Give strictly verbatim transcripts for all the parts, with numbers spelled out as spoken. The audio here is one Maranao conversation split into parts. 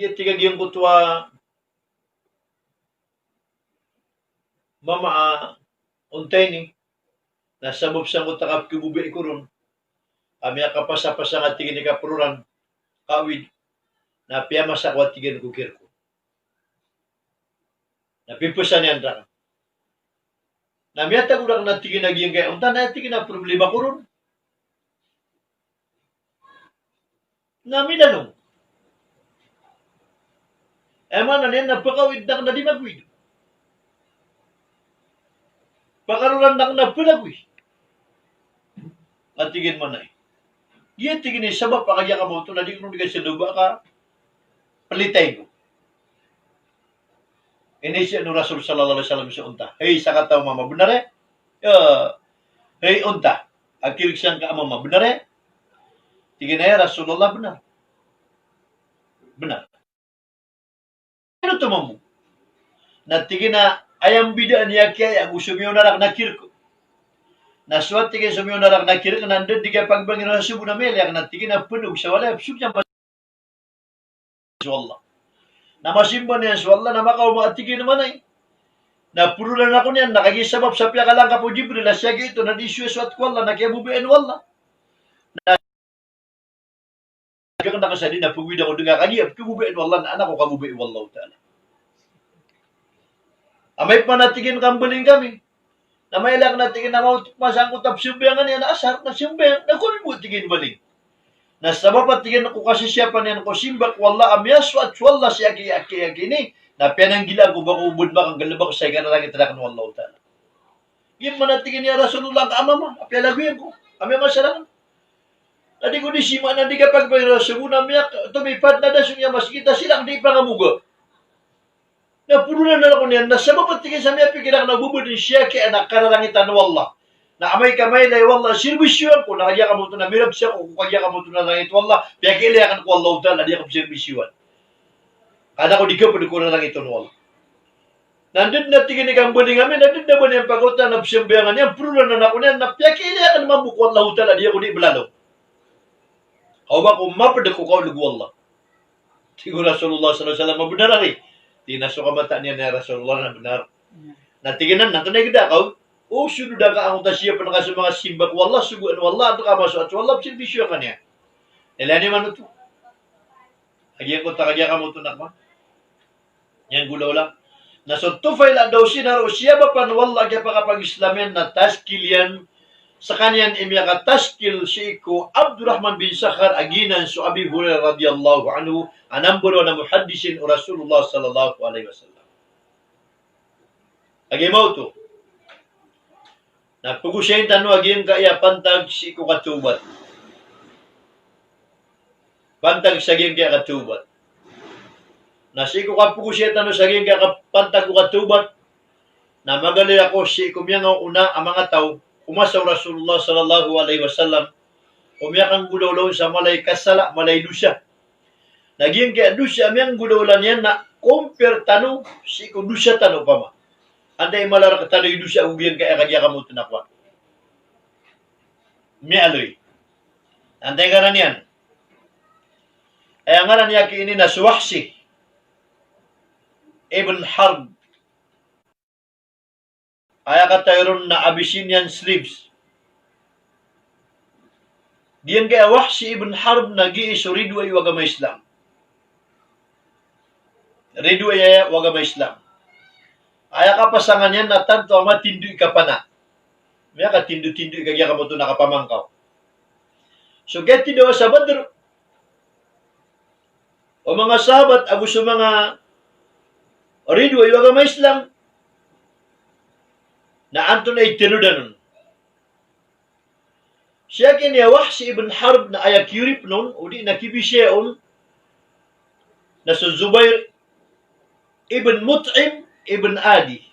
Tig a giyangkoto a mama a onta ini, na sabap sangkoto a kapkhababai ko ron, a miyakapasapasang a tig iyan i kaproran, kawid, na piyamasa ko a tig iyan ko kir ko. Na pipesan iyan rakn. Na miyatago rakn a tig iyan a giyangkaya onta na tig iyan a problema ko ron. Na milalong. Aya maana niyan na pakawid akn na di magwid. Pakaroran akn na palagoy. A tig iyan manay. Giya tig iyan i sabap a kagiya kamaoto na di ko ron di ka saloba ka pelitay ko. Inizaan o Rasul sallallahu alaihi wasallam so onta. Hay sakataw a mama, benar aya? Ya, hay onta. A kirig sangka a mama, benar aya? Tig iyan a, ya Rasulullah, benar. Benar. Ino oto mambo? Na tig iyan a aya mbidaan iyan a kiyaaya ago so miyaona rakn a kir ko. Na so a tig iyan so miyaona rakn a kir ko na anda di kiyapagbangi ron a sobo na miyailay akn a tig iyan a penog sa walay a pesog iyan so Allah. Na masimba niyan so Allah na makaoma a tig iyan manay. Na porolan ako niyan na kagiya sabap sa piyakalangkap o Jibril a siyaki ito na di sowasowat ko Allah na kiyababayaan o Allah. Na gakn na kasadi na pagwida ko dn ka kagiya pkhababayaan o Allah na anak ko kababayaan o Allahu Ta'ala. Amay pman a tig iyan kambaling kami. Na mailay akn a tig iyan a maoto pman sangkoto a pzambayangan iyan a asar, na sambayang, na komi bo tig iyan baling. Na sabap a tig iyan ko kasisiyapan iyan ko simba ko Allah a miyasowat so Allah sii aki, aki, aki ini, na piyananggilaan ko ba ko bo dn makanggalbk sa ikararangit rakn o Allahu Ta'ala. Giya pman a tig iyan, ya Rasulullah, angka a mama a piyalagoyan ko a miyamasa rakn. Na di ko di sima na di kapagpangiraw sa gona miyak, tomipad na da so niyan masgit a siran di pangamoga. Na porolan ako niyan, na sabap a tig iyan sa miyapikir akn a ba bo dn siyaki a kararangitan o Allah. Na amay ka mailay o Allah, sirbisyoan ko, na kagiya kamaoto na mirabs ako, ko kagiya kamaoto na rangit o Allah, piyakiilay akn ko Allahu Ta'ala, di ako sirbisyoan. Ka da ko di kapd ko rarangit o Allah. Na anda dn a tig iyan i kambaling ami, na anda dn a ba niyan pagawta na pzambayangan iyan, porolan ako niyan, na piyakiilay akn mambo ko Allahu Ta'ala, di ako di blalaw. Ka oba ko mapd ko kaolog o Allah. Tig o Rasulullah sallallahu alaihi wasallam, benar ari. Tig iyan a so kamataan iyan, ya Rasulullah, na benar. Na tig iyan a, na antonaa i gda ka, o, o, sodod angka angkoto a siyapn ka so manga simba ko Allah, sogoan o Allah, antonaa ka masowat so Allah, pzirbisyoan ka niyan. Ilay niyo man oto. Kagiya ko ta, kagiya kamaoto na kma. Niyan golaola. Na so Tufail Ad-Dawsi na roo siyabapan o Allah a kiyapakapag-Islam iyan na taskil iyan, skaniyan i miyakataskil sii ko Abdurrahman bin Sakhar a giyanan so Abi Hurairah radiyallahu anhu, a number one a muhaddisin o Rasulullah sallallahu alaihi wasallam. Kagiya maoto. Na pagosayin tano a giyangkaya pantag sii ko katawbat. Pantag sa giyangkaya katawbat. Na sii ko kapagosay tano sa giyangkaya ka-, pantag ko katawbat, na magaloy ako sii ko miyangaoona a manga taw, ko masa o Rasulullah sallallahu alaihi wasallam, ko miyakanggolawla on sa mala i kasala, mala i dosa. Na giyangkaya dosa a miyanggolawla niyan na compare tano sii ko dosa tano opama. Antaa i mala rktano i dosa ago giyangkaya kagiya kamaoto na kowan. Miyaaloy. Antaa i ngaran iyan? Aya ngaran iyan ki ini na so Wahshi ibn Harb. Aya kataya ron na Abyssinian Slaves. Giyangkaya Wahshi ibn Harb na gii so ridoay o agama Islam. Ridoay aya o agama Islam. Aya kapasangan iyan na tanto a matindo i kapana. Miyakatindo-tindo i kagiya kamaoto na kapamangkaw. So kiyatidawa sa Badr o manga sahabat ago so manga ridoay o agama Islam, na antonaa i tanodan on? Siyaki niyan a Wahshi ibn Harb na aya kiyorip on, odi na kibisaya on, na so Zubair ibn Mut'im ibn Adi.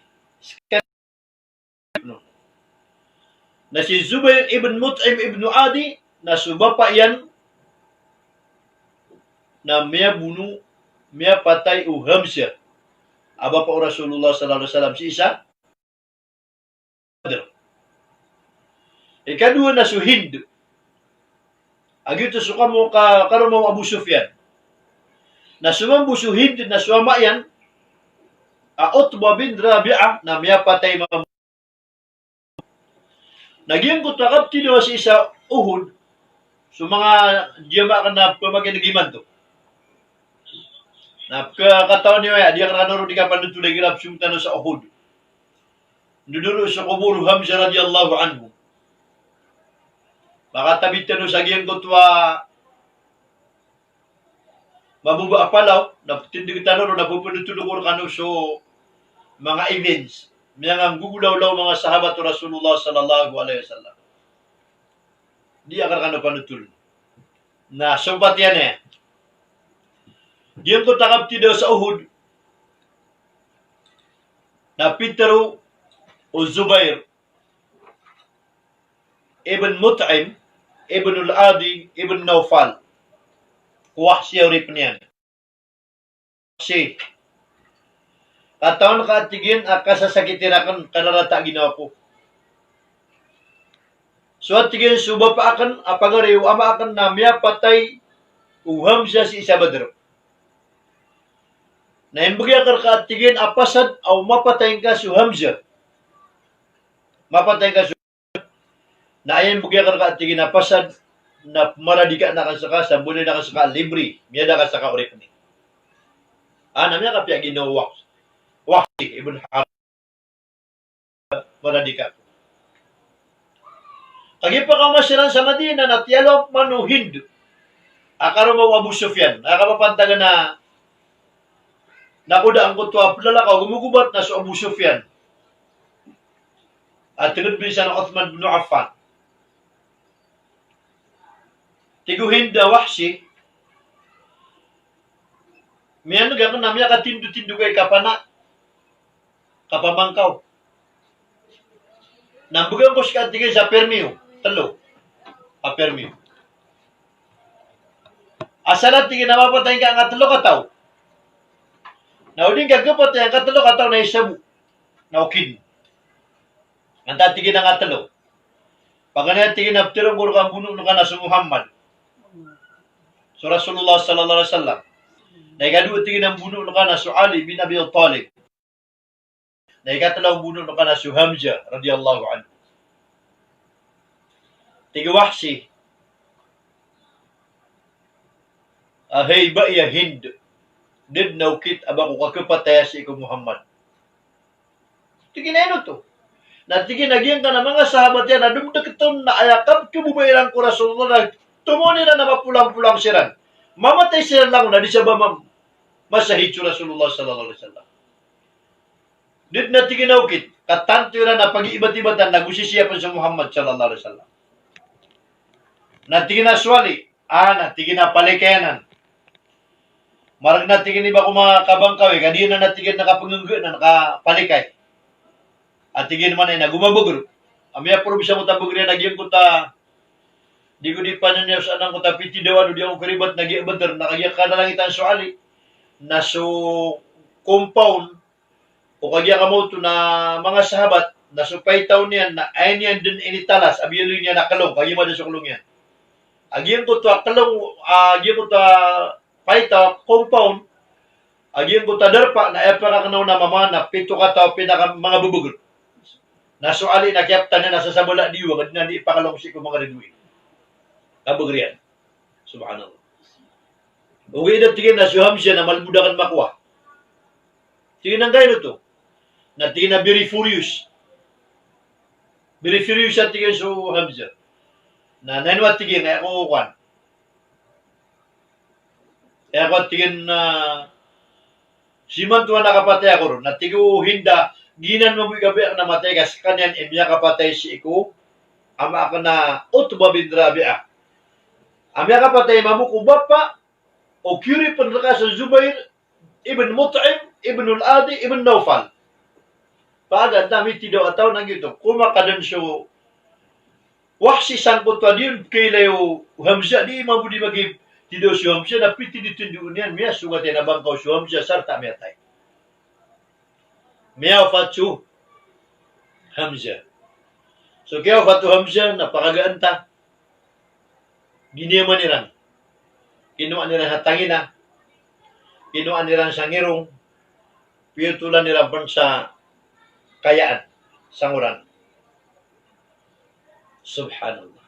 Na si Zubair ibn Mut'im ibn Adi, na so bapa iyan na miyabono, miyapatay o Hamzah a bapa o Rasulullah sallallahu alaihi wasallam sii sa Badr. Ikadowa na so Hind. A giyoto so kamo ka-, karoma o Abu Sufyan. Na so mambo so Hind na so ama iyan a Utbah bin Rabi'ah na miyapatay mambo. Na giyangkoto a kaptidawa sii sa Uhud, so manga jamaah akn na pamakineg imanto. Na pkakatawan iyo aya, di akn rkano ron di kapanothol a igira psong tano sa Uhud. Ndodoro so kobor o Hamzah radiyallahu anhu. Makatabi tano sa giyangkoto a mababa a palaw, na ptindeg tano ron, na pphanothol ko rkano so manga events. Miyanganggogolawla o manga sahabat o Rasulullah sallallahu alaihi wasallam. Di akn rkano panothol. Na sompat iyan aya. Giyangkoto a kaptidawa sa Uhud, na pitharo o Zubair ibn Mut'im, ibn al-Adi, ibn Nawfal ko Wahshi a oripn iyan. Wahshi, katawan ka, a tig iyan, a kasasakiti rakn, kararata a ginawa ko. So, a tig iyan, so bapa akn a pagari o ama akn na miyapatay o Hamzah sii sa Badr. Na imbgay akn rka, a tig iyan, a pasad a o mapatay ngka so Hamzah. Mapatay ngka so, na aya imbgay akn rka, a tig iyan, a pasad na pmaradika akn ska, sa mbolay akn ska libre, miyada ka sa kaoripn i. A, na miyakapiya ginawa o Wahshi, Wahshi ibn Harb. Maradika. Kagiya pakaoma siran sa Madinah na tiyalowa pman o Hind a karoma o Abu Sufyan. A kapapantagan a, na ko da angkoto a plalakaw a gomogobat na so Abu Sufyan a tig iyan a pinsan o Uthman bin Affan. Tig o Hind a Wahshi, miyaneg akn na miyakatindotindog ka i kapana, kapamangkaw. Na mbgan ko ska, a tig iyan, sa permi o tlo a permi. Asal, a tig iyan, a mapatay ngka angka tlo kataw. Na o di ngka khapatay angka tlo kataw na isa bo na okit. Antaa, a tig iyan, angka tlo. Paganay, a tig iyan, a ptharoon ko rka a mbonoon ka na so Muhammad, so Rasulullah sallallahu alaihi wasallam. Na ikadowa, a tig iyan, a mbonoon ka na so Ali bin Abi Talib. Na ikatlo a mbonoon ka na so Hamzah radiyallahu anhu. Tig o Wahshi a, hay bai a Hind, da dn a okit a ba ko kakhapataya sii ko Muhammad. Tig iyan a ino oto. Na tig iyan a giyangkanan a manga sahabat iyan na domdkt on na aya kapkhabobay iran ko Rasulullah na tomo iran a mapolangpolang siran. Mamatay siran langon a di sa ba ma-, masahid so Rasulullah sallallahu alaihi wasallam. Da dn, a tig iyan, a okit, ka tanto iran a pagiibatibatan na go sisiyapn so Muhammad sallallahu alaihi wasallam. Na tig iyan a so Ali, a, na tig iyan a palikay anan. Margn, a tig iyan, i ba ko makabangkawi, ka di anan, a tig iyan, na kapngngga anan, kapalikay. A tig iyan man aya na go mabagr. A miyaporobisa angkoto a bagr iyan a giyangkoto a, di ko di pananiyas anan angkoto a pitidawaan o di ako karibat na giya Badr, na kagiya kanalangitan so Ali na so compound o kagiya kamaoto na manga sahabat, na so paitaw niyan na aya niyan dn initalas a biyaloy niyan a klong, kagiya mada so klong iyan. A giyangkoto a klong, a giyangkoto a paitaw, compound, a giyangkoto a darpa na aya pakakna on a mama na pito kataw a pinaka manga babagr. Na so Ali na kiyaptan iyan a sasabala diwa, ka di niyan di ipakalong sii ko manga ridoi. Kabagr iyan. Subhanallah. Ogaid, a tig iyan, na so Hamzah na malbod akn makowa. Tig iyan a angkaino oto. Na tig iyan a very furious. Very furious, a tig iyan, so Hamzah. Na ino, a tig iyan, aya ko kowan. Aya ko, a tig iyan, na simanto a kapatay ako ron. Na tig o Hind a, giyanan mambo i kabaya akn a matay ka skaniyan i miyakapatay sii ko ama akn a Utbah bin Rabi'ah. A miyakapatay mambo ko bapa o kiyoripn rka so Zubair ibn Mut'im ibn al-Adi ibn Nawfal. Paganay a mitidaw a taw na giyoto. Komakadn so Wahshi sangkoto a di on pkailay o Hamzah, di mambo di magitidaw so Hamzah, na pitindotindog iyan, miyasogat iyan a bangkaw so Hamzah, sarta miyatay. Miyawafat so Hamzah. So kiyawafat o Hamzah na pakagaan ta. Giniyaman iran. Kinowaan iran sa tangina. Kinowa iran sa ngirong, piyotolan iran pn sa kayaan, sa ngoran. Subhanallah.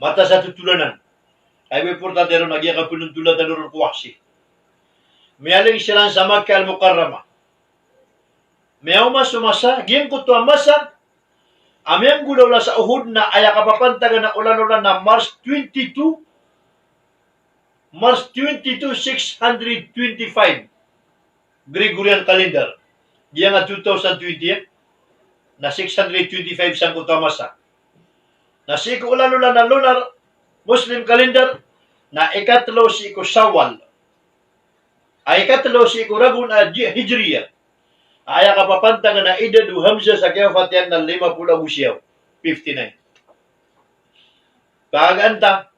Mataan sa totolanan. Aya importante ron na giyangkai a pnontolan tano ron ko Wahshi. Miyaling siran sa Makkah Al-Mukarramah. Miyaoma so masa, giyangkoto a masa a miyanggolawla sa Uhud na aya kapapantagan a olan-olan na March twenty-two, March twenty-two, six hundred twenty-five Gregorian calendar. Giyangkai a two thousand twenty, eh, na six hundred twenty-five sangkoto a masa. Na sii ko olan-olan a lunar Muslim calendar na ikatlo sii ko Shawwal. Ay ikatlo sii ko ragon a Hijriya. Aya kapapantagan a idad o Hamzah sa kiyawafat iyan na lima polo ago siyaw, fifty-nine. Pagagaan ta,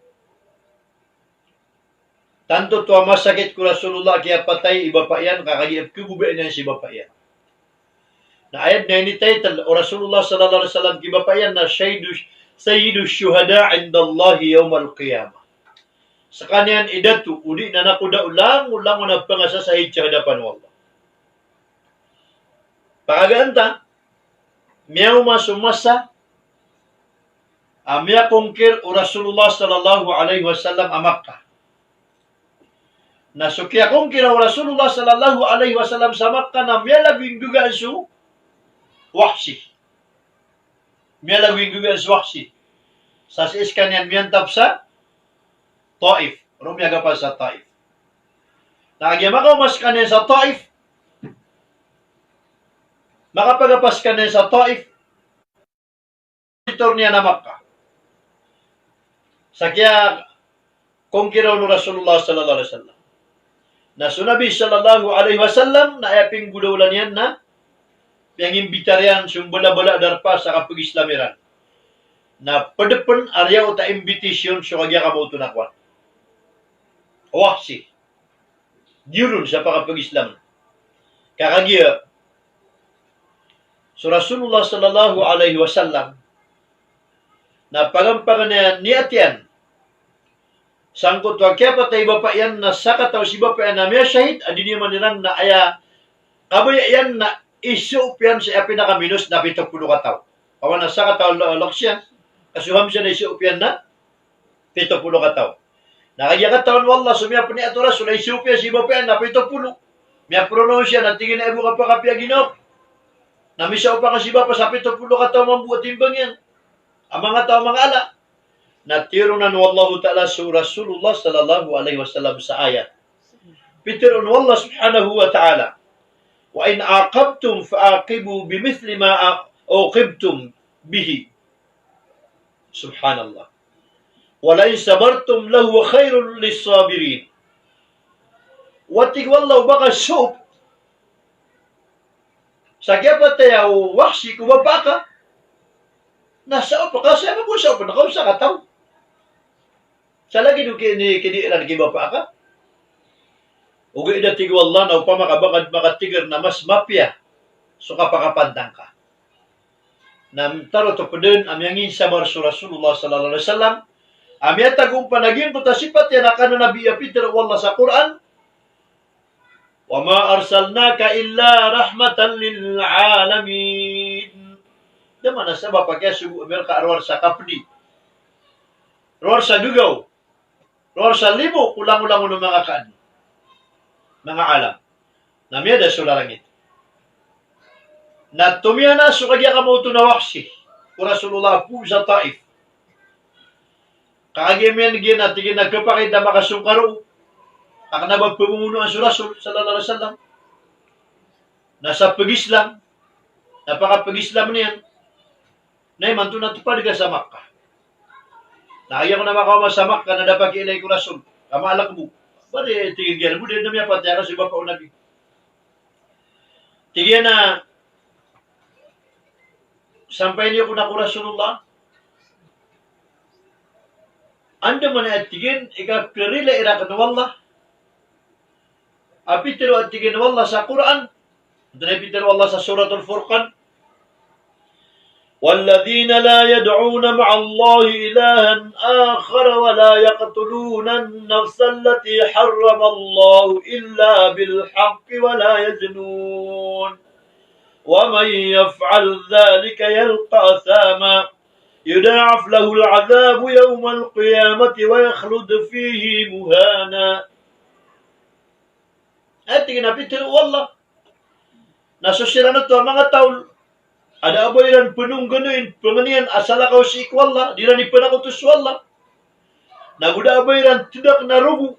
tanto oto a masakit ko Rasulullah a kiyapatay i bapa iyan, ka kagiya pkhagobayaan iyan si bapa iyan. Na aya dn a ini-title o Rasulullah sallallahu alaihi wasallam ki bapa iyan na Sayyidu, Sayyidu Shuhada indallahi yawmal qiyamah. Skaniyan i dato, odi na nakoda o langolangon a pangasasahid sa hadapan o Allah. Pagagaan ta, miyaoma so masa a miyakongkir o Rasulullah sallallahu alaihi wasallam a Makkah. Na so kiyakongkira o Rasulullah sallallahu alaihi wasallam sa Makkah na miyalagoy nggagaan so Wahshi. Miyalagoy nggagaan so Wahshi. Sa sii skaniyan miyantap sa Taif. Roo miyagapal sa Taif. Na kagiya makaoma skaniyan sa Taif, makapagapal skaniyan sa Taif, return iyan a Makkah. Sa kiyakongkira on o Rasulullah sallallahu alaihi wasallam. Na so Nabi sallallahu alaihi wasallam na aya pinggolawla niyan na piyangimbitar iyan so mbalabala a darpa sa kapag-Islam iran. Na pd pn a riyaot a invitation so kagiya kamaoto na kowan. Wahshi. Diyoron sa pakapag-Islam. Ka kagiya so Rasulullah sallallahu alaihi wasallam na paganay a niyat iyan sangkoto a kiyapatay i bapa iyan na sakataw si bapa iyan a miyashahid a di niyan man iran na aya kabaya iyan na isoop iyan sa aya pinakaminos na pito polo kataw. Awa na sakataw lo-, loks iyan, ka so Hamzah na isoop iyan na pito polo kataw. Na kagiya katawan o Allah so miyapniyat o Rasul a isoop iyan si bapa iyan na pito polo. Miyapronounce iyan na tig iyan a aya bo kapakapiya ginawa ko na misaop akn si bapa sa pito polo kataw mambo a timbang iyan a manga taw a manga ala. Na tironan o Allahu Ta'ala so Rasulullah sallallahu alaihi wasallam sa ayat. Pitharo o Allah subhanahu wa ta'ala, "Wa in aqabtum fa aqibu bimithli ma a-, uqibtum bihi." Subhanallah. "Wa la in sabartum lahuwa khairul lis-sabirin." Wa tig o Allah, o ba ka soop sa kiyapatay o Wahshi ko bapa ka, na saop ka sa aya bo soop na kaw sa kataw. Sa lagid o kini-, kiniiran ki bapa ka. Ogaid a tig o Allah na opama ka ba ka makatigr na mas mapiya so kapakapantang ka. Na tarotop dn a miyanginsabar so Rasulullah sallallahu alaihi wasallam a miyatagompa na giyangkoto a sipat iyan a kna nabi a pitharo o Allah sa Qur'an, "Wa ma arsalnaka illa rahmatan lil alamin." Da man a sabap a kiyasogo ami rka a rowar sa kapdi, rowar sa gagaw, rowar sa limo ko langolangon o manga kaadn, manga alam. Na miyada so lalangit. Na tomiyana so kagiya kamaoto na Wahshi ko Rasulullah a poon sa Taif. Ka kagiya miyan giya na tig iyan a khapakay ta makasongkaro a kna ba pmomonoan so Rasul sallallahu alaihi wasallam. Na sa pag-Islam, na pakapag-Islam niyan, na imanto na topad ka sa Makkah. Na aya ko na makaoma sa Makkah na da pakiilay ko Rasul, ka maalk bo. Ba di tig iyan giya bo di na miyapatay a so bapa o Nabi. Tig iyan a sampay niyo ko na ko Rasulullah. Andamanaya tig iyan i kaprila iran o Allah a pitharo a tig iyan o Allah sa Qur'an. Antonaa i pitharo o Allah sa Suratul Furqan? والذين لا يدعون مع الله إلها آخر ولا يقتلون النفس التي حرم الله إلا بالحق ولا يزنون ومن يفعل ذلك يلق أثاما يضاعف له العذاب يوم القيامة ويخلد فيه مهانا. Aya tig iyan a pitharo o Allah na so siran oto a manga taw a da a ba iran pnongganoin, pngnin a salakaw sii ko Allah, di iran ipanakoto so Allah. Nago da a ba iran tdak na rogo,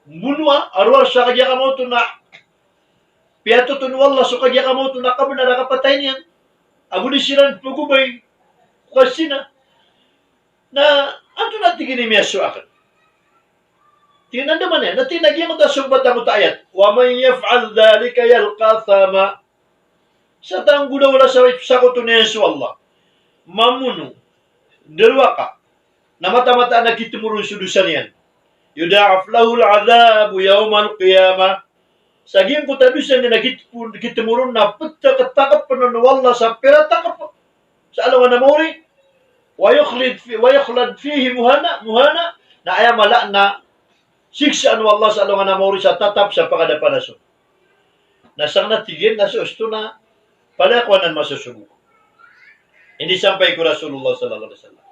mbonoa, a rowar sa kagiya kamaoto na piyatoton o Allah so kagiya kamaoto na kabnar a kapatay niyan. Ago di siran pagobay ko kazina. Na antonaa tig iyan i miyasowa akn? Tig iyan a andamanaya, na tig iyan a giyangkoto a sombatan oto a ayat, "Wa man yaf'al dhalika yalqa athama." Sa taw a nggolawla sa, sakoto niyan so Allah, mamono, ndarowaka, na mataan-mataan a kitmoron so dosa niyan. Yudha'af lahul adhabu yawmal qiyamah. Sa giyangkoto a dosa niyan na kit-, kitmoron na ptaktakpn on o Allah sa pira takp sa alongan a maori. Wa yukhlad fi-, wa yukhlad fihi muhana, muhana, na aya mala na siksaan o Allah sa alongan a maori sa tatap sa pangadapan a so. Na sangkanan tig iyan na so osto na palaya ko anan masosogo. Inisampay ko Rasulullah sallallahu alaihi wasallam.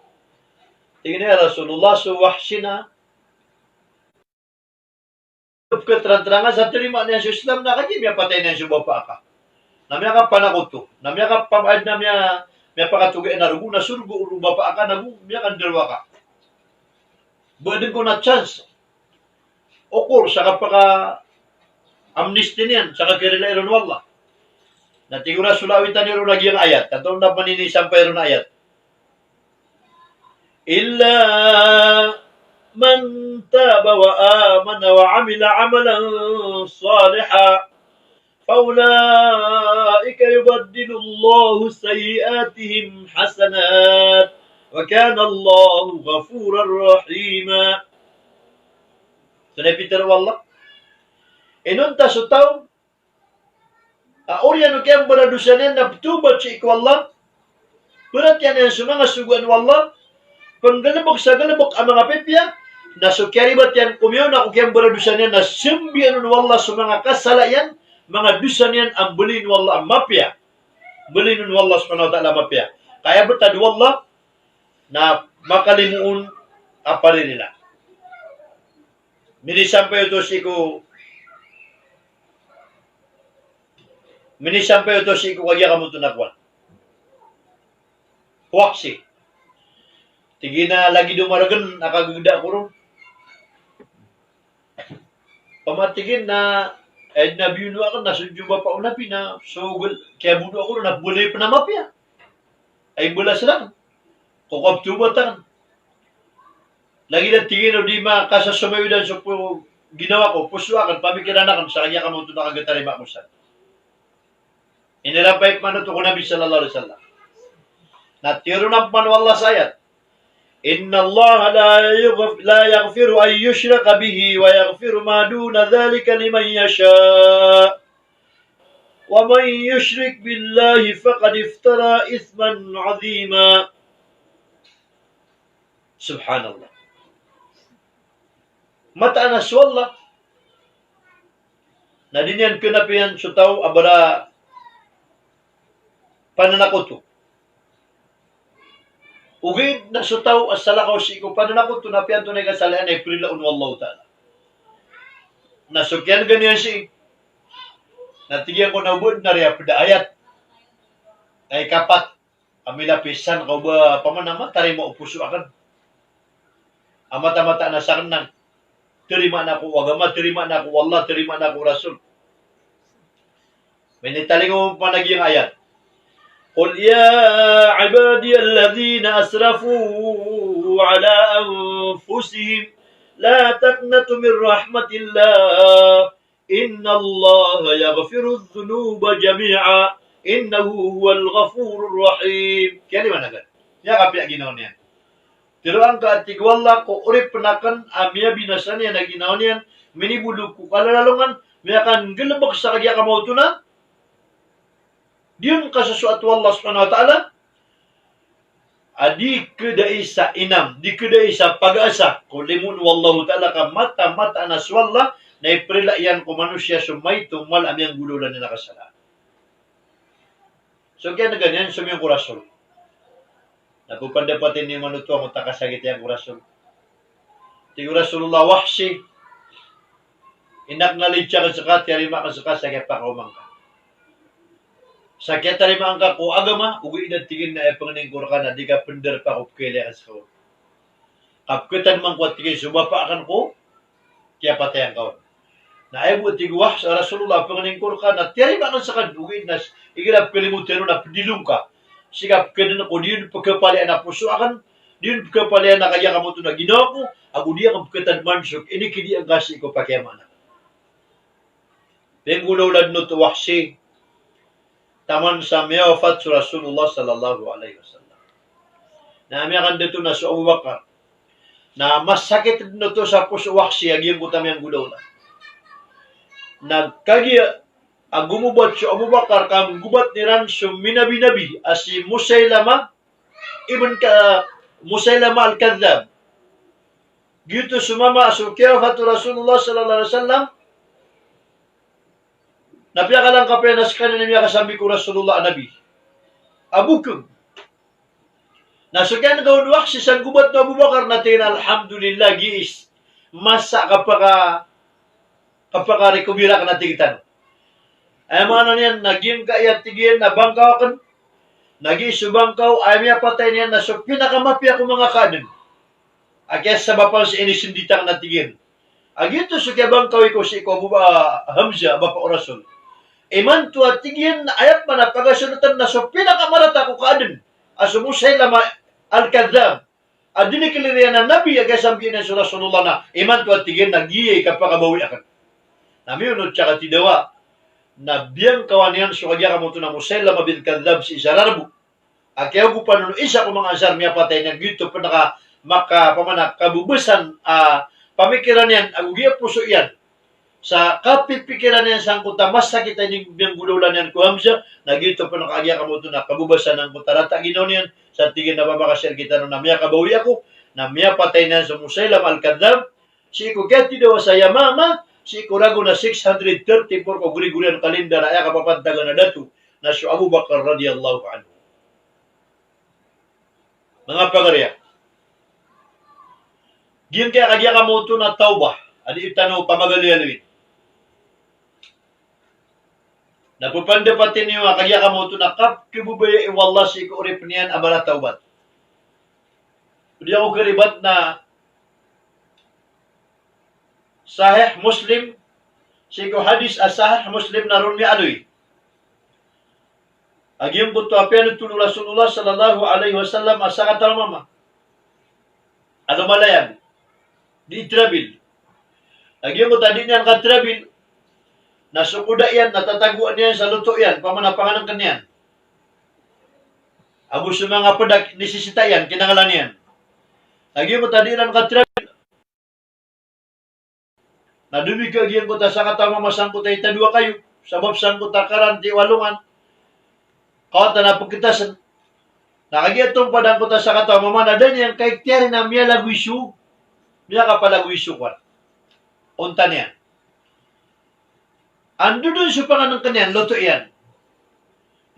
Tig iyan a, "Ya Rasulullah, so Wahshi na pkhatrang-trangan sa tarimaan iyan so Islam na kagiya miyapatay niyan so bapa aka. Na miyakapanakoto, na miyakapamaad na miya-, miyapakatoga iyan a rogo na so rogo o bapa aka nago miyakandarowaka. Ba adn ko na chance, okor sa kapaka-amnesty niyan, sa kakiyarilai ron o Allah." Na tig o Rasul a awitan iyo ron a giyangkai a ayat. Antonaa pn i inisampay ron a ayat? "Illa man taba wa amana wa amila amalan salihan, fa ulaika yubaddilullahu sayyi'atihim hasanat, wa kanallahu ghafuran rahima." So na pitharo o Allah, inonta so taw a oriyan o kiyambaradosa niyan na pthawbat sii ko Allah, pratiyayaan iyan so manga sogoan o Allah, pnggalbk sa galbk a manga pipiya, na so kiyaribat iyan ko miyaona ko kiyambaradosa niyan na sambian on o Allah so manga kasala iyan, manga dosa niyan a mbaloy on o Allah a mapiya. Mbaloy on o Allah subhanahu wa ta'ala a mapiya. Ka aya btad o Allah na makalimo on a paririla. Minisampay oto sii ko, minisampay oto sii ko kagiya kamoto na kowan, ko Wahshi. Tig iyan a lagid o margn a kagagda ko ron. Pama tig iyan na aya dn a biyono akn na so dn o bapa o Nabi na so gol-, kiyabono ako ron na boleh pn a mapiya. Ay balas rakn ko kapthawbat akn. Lagid a tig iyan o di makasasomay odan so po-, ginawa ko, poso akn, pamikiran akn sa kagiya kamoto na kagatarima ko san. Inirampay pman oto ko Nabi sallallahu alaihi wasallam. Na tharoon pman o Allah sa ayat, "Innallaha la yaghf-, la yaghfiru an yushraka bihi wa yaghfiru ma duna dhalika liman yasha. Wa man yushrik billahi faqad iftara ithman azima." Subhanallah. Mataan a so Allah na di niyan knapiyan so taw a bara pananakoto. Ogaid na so taw a salakaw sii ko pananakoto na piyanto na i kasala iyan na iprila on o Allahu Ta'ala. Na so kiyan'ga niyan sii na tig iyan ko na o ba dn a riya pd a ayat a ikapat a milapisan ka o ba pman a matarima o poso akn a mataan-mataan a sakn na tarimaan ako o agama, tarimaan ako o Allah, tarimaan ako o Rasul. Minitalingoma pman a giyangkai a ayat. Qul ya ibadiyalladhina asrafu ala anfusihim la taqnatu min rahmatillah. Innallaha yaghfirudh dhunuba jami'a, innahu huwal ghafurur rahim. Kiyaliman akn. Miyakapiya ginawa niyan. Tharoa ngka a tig o Allah ko oripn akn a miyabinasa niyan a ginawa niyan, minibolog ko kalalalongan, miyakanggalbk sa kagiya kamaoto na Di on kasosoat o Allah subhanahu wa ta'ala a di kdai sa inam, di kdai sa pag-asa ko limo o Allahu ta'ala ka mata-mataan a so Allah na iprila iyan ko manosiya so maito mala a miyanggolawla niyan a kasalaan. So kiyanega niyan, somiyong ko Rasul. Na pphapandapati niyo man oto angkoto a kasakit iyan ko Rasul. Tig o Rasulullah, Wahshi, inaknalij akn ska, tiyarima akn ska sa kiyapakaoma ngka. Sa kiyatarimaa ngka ko agama, ogaid na tig iyan na aya pngningko rka na di ka pndarpa ko pkailay akn ska on. Ka pkhatadman ko a tig iyan so bapa akn ko kiyapatayan ka on. Na aya bo, tig o Wahshi, a Rasulullah, pngningko rka na tiyarima akn ska, ogaid na igira pkhalimod tano na pdilong ka. Sii ka pkhadn ko di on pkhapalian a poso akn, di on pkhapalian a kagiya kamoto na ginawa ko, ago di akn pkhatadman so inikidi angka sii ko pakiyamaan akn. Pinggolawla dn oto o Wahshi taman sa miyawafat so Rasulullah sallallahu alaihi wasallam. Na miyakandato na so Abu Bakar. Na masakit dn oto sa poso o Wahshi a giyangkoto a miyanggolawla. Na kagiya a gomobat so Abu Bakar ka nggobatn iran so minabi-nabi a si Musailama ibn Ka-, Musailama Al-Kadhdhab. Giyoto so mama a so kiyawafat o Rasulullah sallallahu alaihi wasallam, na piyakalangkap iyan a skaniyan i miyakasambi ko Rasulullah a Nabi a bokg. Na so kiyanega on o Wahshi sa nggobatn o Abu Bakar na tig iyan a, "Alhamdulillah, giis. Masa a kapaka-, kapakarecover akn a tig tano." Aya maana niyan na giyangkaya tig iyan na bangkaw akn, na giis so bangkaw, aya miyapatay niyan na so pinakamapiya ko manga kaadn a kiyasabapan sa inisndit akn a tig iyan. A giyoto so kiyabangkawi ko sii ko Abu Ba-, Hamzah, bapa o Rasul. Imanto a tig iyan na aya pman a pagasoltan na so pinakamarata ko kaadn a so Musailama Al-Kadhdhab a diniklir iyan a nabi a kiyasambi iyan so Rasulullah na imanto a tig iyan na giyai kapakabawi akn. Na miyonot sa katidawa na biyangkawan iyan so kagiya kamoto na Musailama bin Kadhdhab sii sa rarbo a kiyaogopan on o isa ko manga Ansar, miyapatay niyan. Giyoto pn a ka-, maka-, pamana kabebesan a pamikiran iyan ago giya poso iyan sa kapipikiran iyan sangkoto a masakit a ini-, miyanggolawla niyan ko Hamzah, na giyoto pn a kagiya kamoto na kabebesan angkoto a rata a ginawa niyan, sa tig iyan a ba makasiyar kitano na miyakabawi ako, na miyapatay niyan so Musailama Al-Kadhdhab, sii ko kiyatidawa sa Yamama, sii ko ragon a six hundred thirty-four ko Gregorian calendar a aya kapapantagan a dato na so Abu Bakar radiyallahu anhu. Manga pagari akn, giyangkaya kagiya kamoto na tawbah a di tano pamagaloyaloyin. Na pphapandapati niyo a kagiya kamoto na kapkhababayai o Allah sii ko oripn iyan a mala tawbat. Di ako karibat na Sahih Muslim, sii ko hadis a Sahih Muslim na ron miyaaloy a giyangkoto a piyanothol o Rasulullah sallallahu alaihi wasallam a sakataw a mama a lomalayan, di travel. A giyangkoto a di niyan katravel na so koda iyan na tatagoan iyan sa loto iyan, pamana pangnngkn iyan. Ago so manga pd a nisisita iyan, kinangalan iyan. A giyangkoto a di iran katravel na domigo a giyangkoto a sakataw a mama sangkoto a itado a kayo, sabap sangkoto a karanti o alongan, kawatan a pkhtasn. Na kagiya tompad angkoto a sakataw a mama na da niyan kaikhtiyari na miyalagoy so, miyakapalagoy so kowan, onta niyan. Andodon so pangnngkn iyan, loto iyan.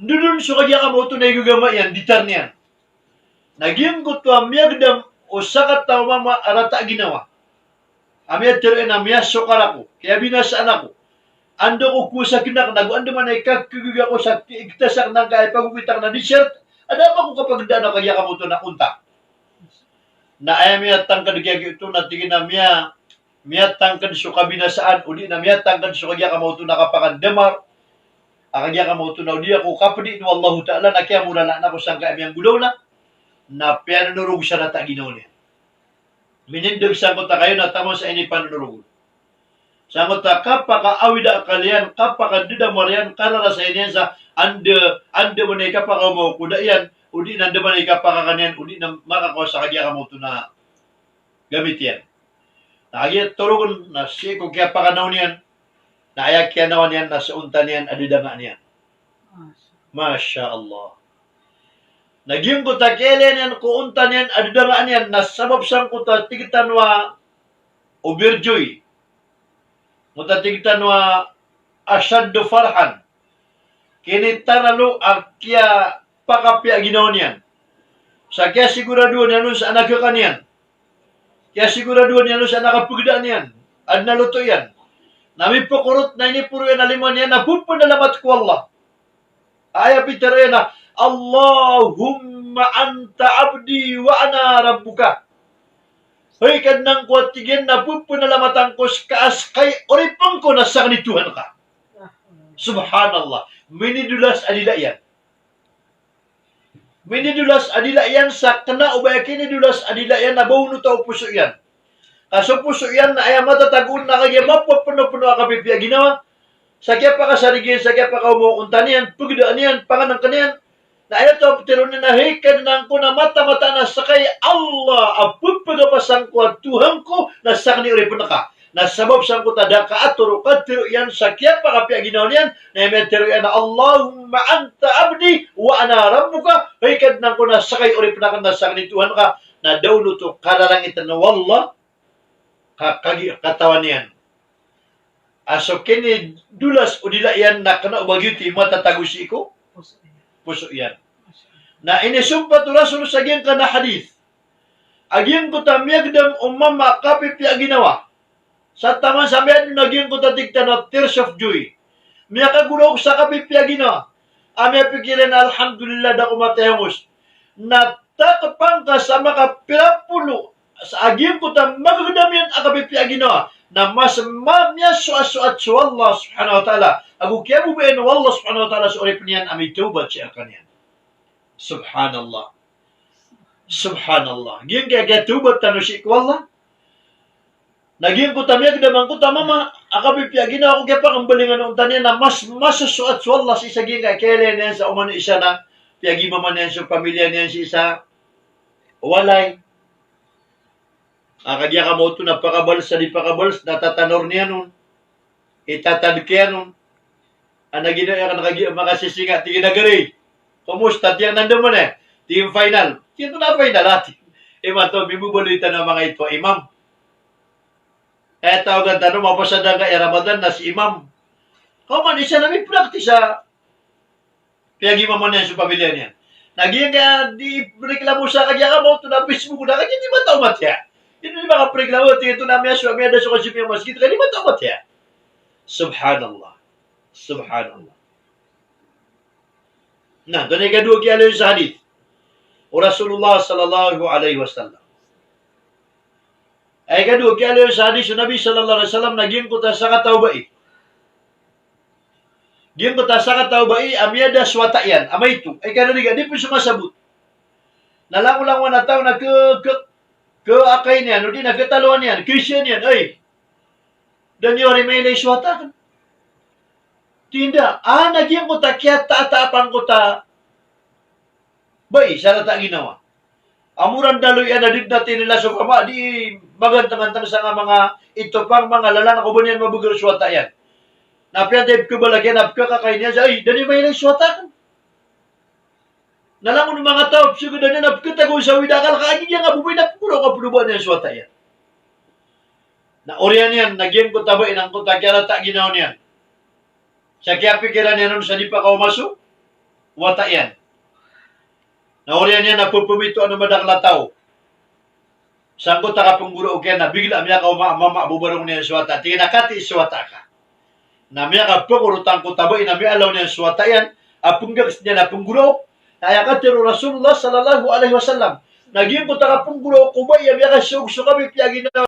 Andodon so kagiya kamoto na igagama iyan, ditar niyan. Na giyangkoto a miyagdam o sakataw a mama a rata a ginawa a miyatharo iyan a miyasokar ako, kiyabinasaan ako. Anda ko kowasakn akn, ago andamanaya i kakhagiga ko sa ki-, iktas akn angkai a pagogit akn a desert a da a ba ko kapagdaan a kagiya kamoto na onta. Na aya miyatangkd kiyagiyoto na tig iyan a miya-, miyatangkd so kabinasaan, odi na miyatangkd so kagiya kamoto na kapakandamar a kagiya kamoto na odi ako kapdi o Allahu Ta'ala na kiyamolalaan ako sangkai a miyanggolawla. Na piyanonorog sa rata a ginawa niyan. Minindg sangkoto a kayo na taman sa inipanonorog on. Sangkoto a kapakaawid a akal iyan, kapakadadamar iyan, kararasayan iyan sa anda, andamanaya i kapakaoma o koda iyan, odi na andamanaya i kapakakan iyan, odi na makakowa sa kagiya kamoto na gamit iyan. Na kagiya torogn na sii ko kiyapakanaw niyan, na aya kiyanaw niyan na so onta niyan a dadanga niyan. Masha Allah. Na giyangkoto a kiyailay niyan ko onta niyan a dadangaan iyan na sabap sangkoto a tig tano a overjoy. Giyangkoto a tig tano a ashaddu farhan. Kinitaralo a kiyapakapiya ginawa niyan. Sa kiyasiguradoan iyan on sa anagaka niyan. Kiyasiguradoan iyan on sa anagapagdaan iyan. Adn a loto iyan. Na mipokorot na iniporo iyan a lima niyan na pphanalamatan ko Allah. Aya pitharo iyan na, "Allahumma anta abdi wa ana rabbuka." Hay Kadnan ko, a tig iyan, na pphanalamatan ko ska a ska i oripn ko na sakn i Tuhan ka. Subhanallah. Minidolas a dila iyan. Minidolas a dila iyan sa kna o ba aya kinidolas a dila iyan na ba onota o poso iyan. Ka so poso iyan na aya matatago on na kagiya mapphapnopno a kapipiya ginawa. Sa kiyapakasarigi iyan, sa kiyapakaoma o onta niyan, pagdaan iyan, pangnngkn iyan. Na aya oto a ptharoon iyan na, "Hay Kadnan ko, na mataan-mataan a ska i Allah a pphagapasan ko a Tuhan ko na sakn i oripn ka." Na sabap sangkoto a da kaatoro, katharo iyan sa kiyapakapiya ginawa niyan, na aya mitharo iyan na, "Allahumma anta abdi wa ana rabbuka." Hay Kadnan ko, na ska i oripn akn na sakn i Tuhan ka. Na da onoto kararangitn o Allah ka, kagi, katawan iyan a so kinidolas o dila iyan na kna o ba giyoto i matatago sii ko poso iyan. Na inisompat o Rasul sa giyangkanan a hadith a giyangkoto a miyagdam o mama a kapipiya ginawa. Sa taman sa miyadn a giyangkoto a tig tano a tears of joy. Miyakagoraok sa kapipiya ginawa. A miyapikir iyan a, "Alhamdulillah, da ako matayangos." Na takpan ka sa makapira polo sa a giyangkoto a magdam iyan a kapipiya ginawa, na mas ma-, miyasoat-soat so Allah subhanahu wa ta'ala. Ago kiyabobayaan o Allah subhanahu wa ta'ala so oripn iyan a mitawbat sii rkaniyan. Subhanallah. Subhanallah. Giyangkaya kiyatawbat tano sii ko Allah. Na giyangkoto a miyagdam angkoto a mama a kapipiya ginawa ko kiyapakmbalingan o onta niyan na mas masosoat so Allah sii sa giyangkaya kiyailay niyan sa omani isa na piyagimama niyan so pamilya niyan sii sa walay. A kagiya kamaoto na pakabals a di pakabals na tatanor niyan on. Itatad kiyan on. Ana gina iyan kan kagiya makasisinga, tig iyan a gari. Kumusta, tig iyan, nanda man e? Tig iyan final. Tig iyan oto na final, a tig iyan. Imanto mibabaloy tano a manga ito a imam. Aya tawagan tano, mapasad angkaya Ramadan na si imam. Kaoman isa na mi-practice a piyagimama niyan so pamilya niyan. Na giyangkaya di reklamo sa kagiya kamaoto na Facebook na kagiya di matao matiya. Ino di makapreklamo, tig iyan oto na miyasowa, miyada so kasowa a masgit, ka di matao matiya. Subhanallah. Subhanallah. Na, antonaa i ikadowa a kiyaaloy sa hadith o Rasulullah sallallahu alaihi wasallam? Aya ikadowa a kiyaaloy sa hadith o Nabi sallallahu alaihi wasallam na giyangkoto a sakataw a bai. Giyangkoto a sakataw a bai a miyada so wata iyan a maito. Aya karariga, di pn so masabot. Na langolangon a taw na ke, ke, keakay niyan, odi na ketaloan iyan, keisiya niyan, ay. Da niyo ari mailay so wata akn. Tig iyan a, a, na giyangkoto a kiyataataap angkoto a bai sa rata a ginawa. Amoran daloy iyan a di dn a tinila so kama, di magantangantang sa nga manga itopang, manga lalan, ako ba niyan mabagr so wata iyan. Na piyantay pkhabalag iyan a pkhakakain iyan sa, ay, da niyo mailay so wata akn. Na langon o manga taw a psogdan iyan a pkhatagosawid a akal ka, a giya nga bo bai na pkhagoraok a pdobaan iyan so wata iyan. Na oriyan iyan na giyangkoto a bai na angkoto a kiyarata a ginawa niyan. Sa kiyapikiran iyan on sa di pakaoma so wata iyan. Na oriyan iyan na pphamitoan o madakl a taw sangkoto a kapnggoraok iyan na bigla a miyakaoma a mama a bobarong niyan so wata. Tig iyan a katii so wata ka. Na miyakapngorot angkoto a bai na miyaalaw niyan so wata iyan a pnggaks niyan a pnggoraok. Na aya katharo o Rasulullah sallallahu alaihi wasallam na giyangkoto a kapnggoraok o bai a miyakasoog so kapipiya ginawa.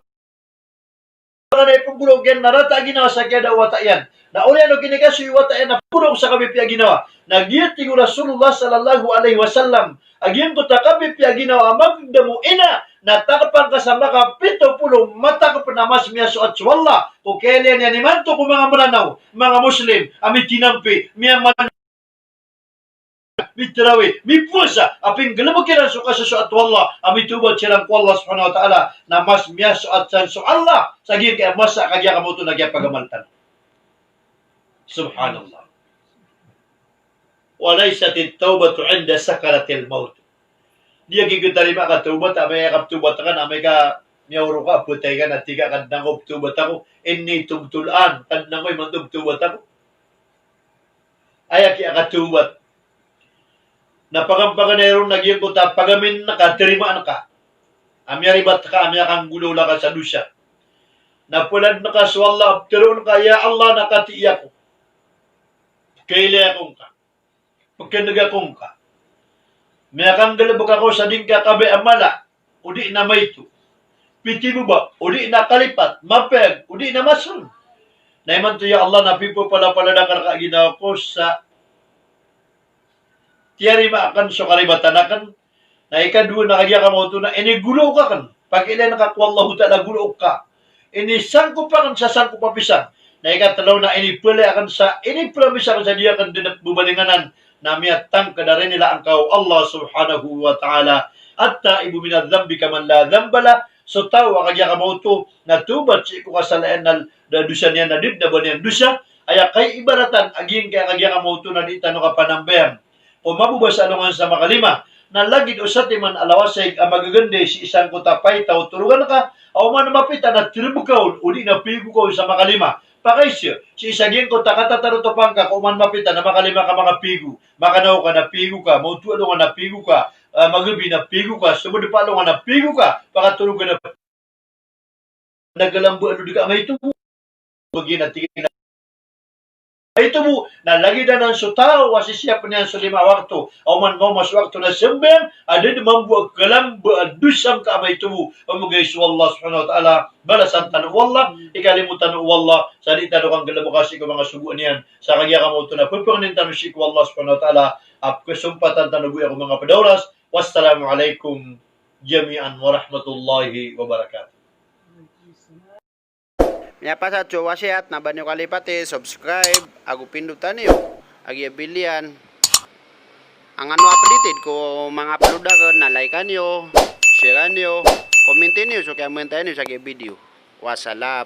Na ipnggoraok iyan na rata a ginawa sa kiyada o wata iyan. Na oriyan o kinikasoy o wata iyan na pnggoraok sa kapipiya ginawa. Na giya tig o Rasulullah sallallahu alaihi wasallam a giyangkoto a kapipiya ginawa a magdam o ina na takpan ka sa makapito polo matakp na mas miyasoat so Allah ko kiyailay niyan imanto ko manga Mranaw, manga Muslim a mitinampi, miyaman, mitarawi, mipowasa, a pinggalbk iran so kasosoat o Allah a mitawbat siran ko Allah subhanahu wa ta'ala, na mas miyasoat san so Allah sa giyangkaya masa a kagiya kamaoto na kiyapagamal tano. Subhanallah. Wa laysatit tawbatu inda sakaratil mawt. Di a kiyatarima a tawbat, amay ka ptawbat ka, amay ka miyaoro ka, phatay ka, na tig ka, "Kadnan ko, ptawbat ako. Inni tubtul an, Kadnan ko, imanto ptawbat ako." Aya kiyakatawbat. Na paganay ron na giyangkoto a pagamin ka, tarimaan ka. A miyaribat ka, a miyakanggolawla ka sa dosa. Na phaladn ka so Allah, ptharoon ka, "Ya Allah, na katii ako. Kailay ako ngka. Pkhan'g ako ngka. Miyakanggalbk ako sa di ngka kabaya a mala, o di na maito. Pithibaba, o di na kalipat, mapayag, o di na masong. Na imanto, ya Allah, na pipapalapalad akn rka a ginawa ko sa tiyarima akn so karibatan akn. Na ikadowa na kagiya kamaoto na inigolaw ka akn. Pakiilayn ka ko Allahu Ta'ala, golaw ka. Inisangkop akn sa sangkop a pisang. Na ikatlo na iniphalay akn sa, iniphalay akn sa di akn dn pbabalinganan." Na miyatangkd a rinilaan ka o Allah Subhanahu wa Ta'ala. "At-taibu minadh-dhanbi kaman la dhanba lah." So taw a kagiya kamaoto na tawbat sii ko kasalanan, na dosa niyan na di dn a ba niyan dosa. Aya kaibaratan a giyangkai a kagiya kamaoto na di tano kapanambayang ko mababa sa alongan sa makalima. Na lagid o satiman a lawasayg a magaganda sii sangkoto a payta o torogan ka, a oman mapita na trbka on, o di na pigo ka on sa makalima. Pakaiza, sii sa giyangkoto a katatarotop angka, ka oman mapita na makalima ka makapigo, makanaw ka na pigo ka, maoto alongan na pigo ka, ah, magabi na pigo ka, so badp a alongan na pigo ka, pakatorogan na na galamba a dod ka a maito bo. Ba giya na tig iyan a maito bo, na lagid anan so taw a sisiyapn iyan so lima a wakto, a oman maoma so wakto na sambayang, a da dn mambo a galamba a dosa ngka a maito bo. Pamagay so Allah Subhanahu wa Ta'ala, balasan tano o Allah, ikalimo tano o Allah, sa di tano kanggalbka sii ko manga sogoan iyan. Sa kagiya kamaoto na pphangnin tano sii ko Allah Subhanahu wa Ta'ala a pkhasompatan tano bo iyan ko manga pd a oras. Wassalamu alaikum jami'an warahmatullahi wabarakatuh. Miyapasad so wasiyat na ba niyo kalipati, subscribe, ago pindotan iyo a giya bell iyan. Angkano updated ko manga upload akn na like-an iyo, share-an iyo, comment-an iyo so kiyamantaya niyo sa giya video. Wassalam.